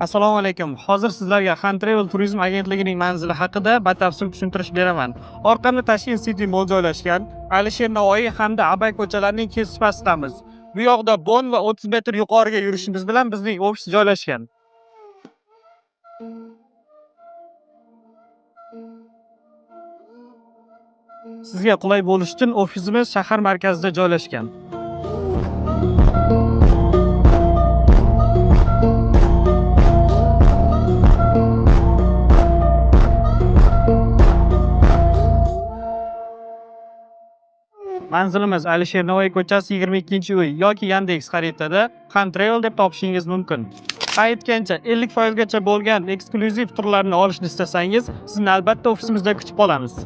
Assalomu alaykum. Hozir sizlarga Han Travel turizm agentligining manzili haqida batafsil tushuntirish beraman. Orqamda Tashkent City Mall joylashgan. Alisher Navoiy hamda Abay ko'chalarining kesishmasidamiz. Bu yoqda Bon va 30 metr yuqoriga yurishimiz bilan bizning ofis joylashgan. Sizga qulay bo'lishi uchun ofisimiz shahar markazida joylashgan. Manzilimiz Alisher Navoiy ko'chasi 22-uy yoki Yandex xaritada Han Travel deb topishingiz mumkin. Aytgancha 50% gacha bo'lgan eksklyuziv turlarni olishni istasangiz, sizni albatta ofisimizda kutib qolamiz.